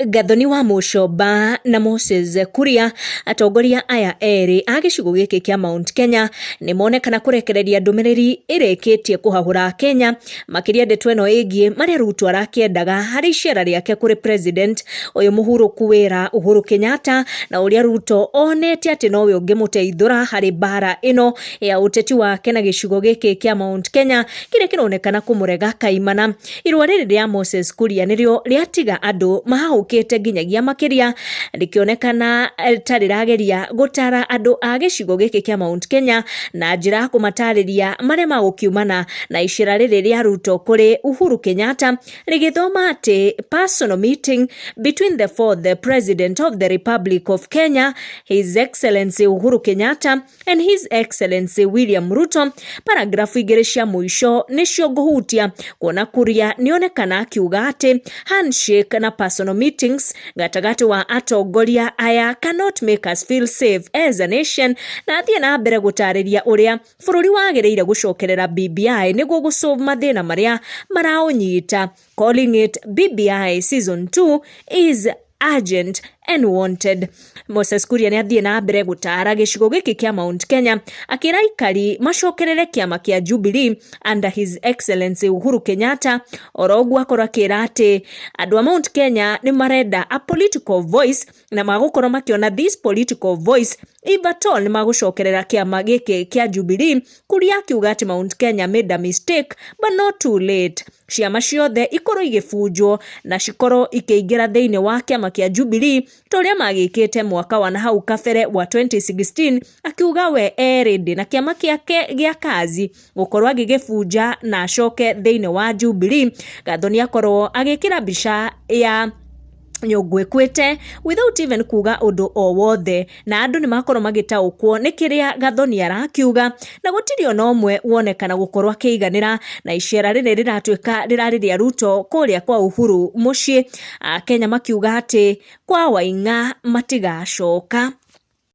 Gathoni wa Mũcomba na Moses Kuria, atongoria aya erĩ a gĩcigo gĩkĩ kĩa Mount Kenya nĩ monekana kũrekereria ndũmĩrĩri ĩrĩkĩtie kũhahũra Kenya, makĩria ndeto ĩno ĩgiĩ marĩa Ruto arakĩendaga harĩ icera rĩake kũrĩ president ũyũ mũhurũku wĩra Uhuru Kenyatta, na ũrĩa Ruto onete atĩ nowe ũngĩmũteithũra harĩ mbara ĩno ya ũteti wake na gĩcigo gĩkĩ kĩa Mount Kenya kĩrĩa kĩronekana kũmũrega kaimana. Irũa rĩrĩ rĩa Moses Kuria nĩrĩo rĩatiga andũ mahahũkĩte nginyagia makĩria, rĩkĩonekana ta rĩrageria gũtara andũ a gĩcigo gĩkĩ kĩa Mount Kenya na njĩra ya kũmatarĩria marĩa magũkiumana na icera rĩrĩ rĩa Ruto kũrĩ Uhuru Kenyatta, rĩgĩthoma atĩ personal meeting between the fourth president of the Republic of Kenya, His Excellency Uhuru Kenyatta, and His Excellency William Ruto. Paragrafu igĩrĩ cia mũico nĩcio ngũhutia, kuona Kuria nĩonekana akiuga atĩ handshake na personal meetings gatagatĩ wa atongoria aya cannot make us feel safe as a nation, na athiĩ na mbere gũtarĩria ũrĩa bũrũri wagĩrĩire gũcokerera BBI nĩguo gũsolve mathĩna marĩa maraũnyita, calling it BBI season 2 is urgent and wanted. Moses Kuria nĩ athiĩ na mbere gũtara gĩcigo gĩkĩ kĩa Mount Kenya, akĩra aikari macokerere kĩama kĩa Jubilee under His Excellency Uhuru Kenyatta. Oro ũguo akorwo akĩra atĩ andũ a Mount Kenya nĩ marenda a political voice, na magũkorwo makĩona this political voice if at all nĩ magũcokerera kĩama gĩkĩ kĩa Jubilee. Kuria akiuga atĩ Mount Kenya made a mistake but not too late. Ciama ciothe ikorwo igĩbunjwo na cikorwo ikĩingĩra thĩinĩ wa kĩama kĩa Jubilee ta ũrĩa magĩkĩte mwaka wa na hau kabere wa 2016. Akiuga we e ready na kĩama gĩake gĩa kazi gũkorwo agĩgĩbunja na acoke thĩinĩ wa Jubilee. Gathoni akorwo agĩkĩra mbica ya nyũngũ ĩkuĩte without even kuga ũndũ o wothe, na andũ nĩ makorwo magĩtaũkwo nĩ kĩrĩa Gathoni arakiuga, na gũtirĩ ona ũmwe wonekana gũkorwo akĩiganĩra na icera rĩrĩ rĩratuĩka rĩrarĩ rĩa Ruto kũrĩa kwa Uhuru mũciĩ. Akenya makiuga atĩ kwa Waing'a matigacoka.